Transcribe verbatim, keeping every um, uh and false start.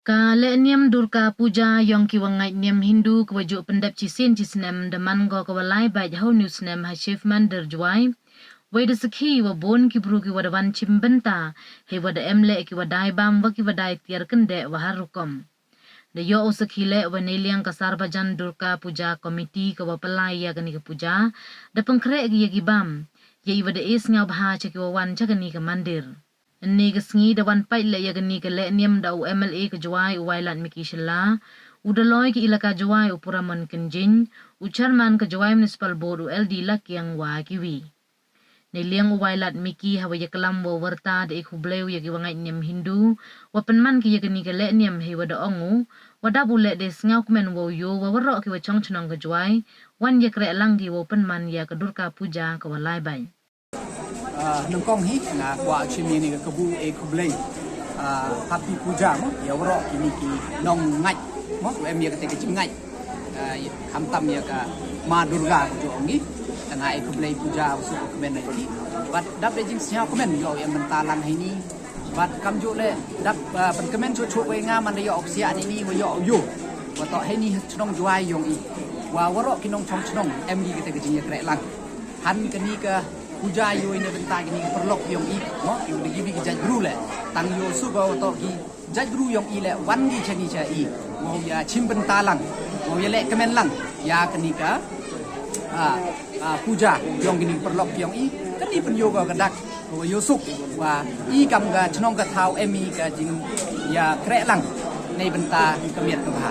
Ka lehniam Durga Puja yong ki wa ngait niam Hindu ka wa jooh pyndep chisien chisnem da man ko ka wa lai bait ha u snem ha Shiv Mandir Jowai. Wei da sakhi wa boon ki bru ki wa da wan chimbynta, hei wa da em leh ki wa dai bam wa ki wa dai tiar kyndeh wa har rukom. Da yoh u sakhi leh wa neiliang ka Sarvajan Durga Puja Committee ka wa pynlai ya kani ka puja da pynkhreh ki ya ki bam, ya i wa da e sngewbha cha ki wa wan cha kani ka mandir. Ynne ka sngi da wan pait leh ya kani ka lehniam da u M L A ka Jowai u Wailadmiki Shylla, u Daloi ka Elaka Jowai u Puramon Kynjin, u Chairman ka Jowai Municipal Board u L D Lakiang wa kiwi. Neiliang u Wailadmiki ha wa yaklam wa u wyrta da e khublei u ya ki wa ngait niam Hindu wa pynman ki ya kani ka lehniam, hei wa da ong u wa dap u leh da sngewkmen wa u yoo wa waroh ki wa chong chnong ka Jowai wan yakreh lang ki wa u pynman ya ka Durga Puja ka wa lai bait. Ah, nyngkong hi nga kwah chim ini ka kabu e khublei. Ah, Happy Puja mo, ya waroh kini ki nong ngait mo, em ya kata ka jingngait. Ah, ya, khamtam ya ka Ma Durga ko jong ngi. Nga e khublei puja u suk kmen na ki. Bad dap da jingsngewkmen yow em bynta lang heini. Bad kamjooh leh dap, ah, pynkmen chooh chooh wa nga man da yoh u psiah ini wa yoh u yoo. Wa toh heini chnong Jowai yong i. Wa waroh ki nong chong chnong em ki kata ka jingyakreh lang. Han kani ka puja yoo i na bynta kini ka paralok yong i, mo, ki wa da ki bi ki jaitbru leh. Tang yoo suk wa toh ki jaitbru yong i leh wan ki cha ni cha i. Wow ya chimbynta lang, wow ya lehkmen lang ya kani ka, ah, ah, puja yong kini ka paralok yong i. Kani pynyoo ka dak wa yoo suk wa i kam ka chnong ka thaw em i ka jingyakreh lang na bynta ka miat ka bha.